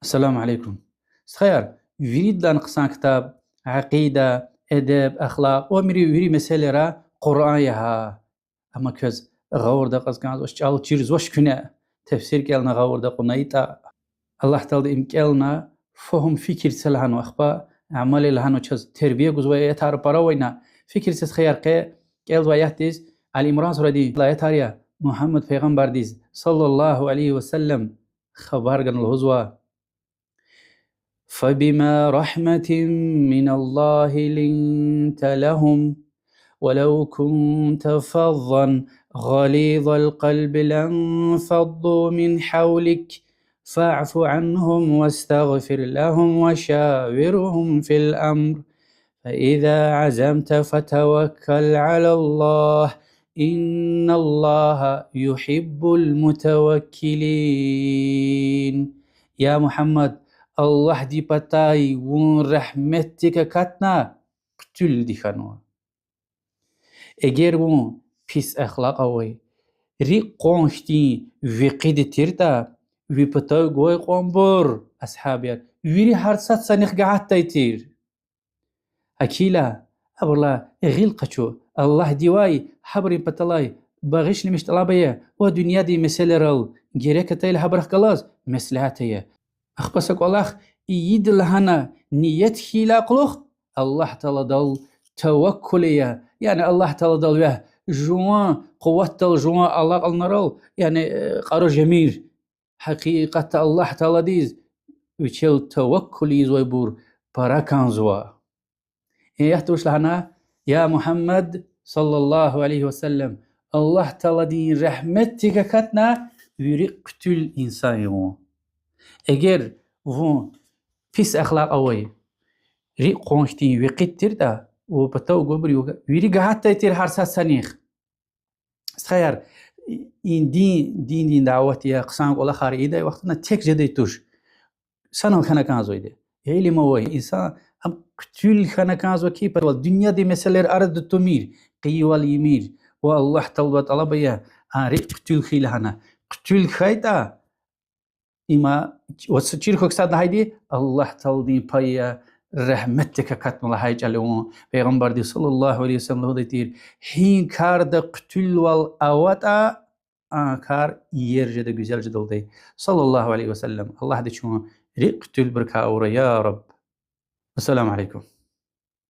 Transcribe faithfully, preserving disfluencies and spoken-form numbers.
Салам алейкум. Стхаяр, виридалай хъсан ктаб, акъида, эдеб, ахлакъ ва мири вири месэлайра Къуръан я гьа. Амма квез гъавурда акьаз кӀанзавач, чӀал чирзавач куьне, тефсир кӀелна гъавурда акьуна ятӀа. Аллагь Таалади им кӀелна, фагьум-фикир це лагьанва, ахпа амал ая лагьанва, чаз тербия гузвай аятар пара авайна. Фикир це, стхаяр, къе кӀелзавай аятдиз, Али Имран сурадин аятар я, Мугьаммад пайгъамбардиз, صلى الله عليه وسلم, хабар гана лугьузва: فبما رحمة من الله لنت لهم، ولو كنت فظا غليظ القلب لانفضوا من حولك، فاعف عنهم واستغفر لهم وشاورهم في الأمر، فإذا عزمت فتوكل على الله، إن الله يحب المتوكلين. Я Мугьаммад, Аллагьдин патай вун рагьметдик акатна, хъуьтуьлди хьанва. Эгер вун пис ахлакь авай, рикӀ къван хьтин векъиди тиртӀа, ви патав гвай кьванбур, асгьабияр, вири гьар сад санихъ гагьатдай тир. Акила, абурулай гъил къачу, Аллагьдивай гьабурун паталай багъишламиш тӀалаб ая ва дуьньядин месэлайрал герек атайла гьабурухъ галаз меслягьат ая. Ахпа са кӀвалах ийида лагьана ният хьайила кьулухъ, Аллагь Тааладал таваккул ая, яни Аллагь Тааладал вегь, жуван къуватдал, жуван алакьунрал, яни, э, кьару жемир. Гьакъикъатда Аллагь Тааладиз вичел таваккул ийизвайбур пара кӀанзава. И аятда вуч лагьана: я Мугьаммад, صلى الله عليه وسلم, Аллагь Тааладин рагьметдик акатна, вири хъуьтуьл инсан я вун. Эгер вун пис ахлакь авай, рикӀ къван хьтин векъиди тиртӀа, ви патав гвайбур, вири гагьатдай тир гьар сад санихъ. Стхаяр, и дин, диндин дават я, хъсан кӀвалахар ийидай вахтунда тек жедай туш. Санал хьана кӀанзавайди я илим авай инсан, ам хъуьтуьл хьана кӀанзава, кипарвал дуьньядин месэлайрин арада тумир, къайивал ийимир ва Аллагь Тааладивай тӀалаб ая, а рикӀ хъуьтуьл хьайила лагьана. Хъуьтуьл хьайитӀа, има, ва са чир хьухь сад лагьайди, Аллагь Тааладин пай я, рагьметдик акатна лагьай чӀал я вун. Пайгъамбарди صلى الله عليه وسلم лугьудай тир: гьи карда хъуьтуьлвал аватӀа, а кар иер жеда, гуьзел жеда лугьудай صلى الله عليه وسلم. Аллагьди чун рикӀ хъуьтуьлбурукай авурай, я Рабб. Ассаламу алейкум.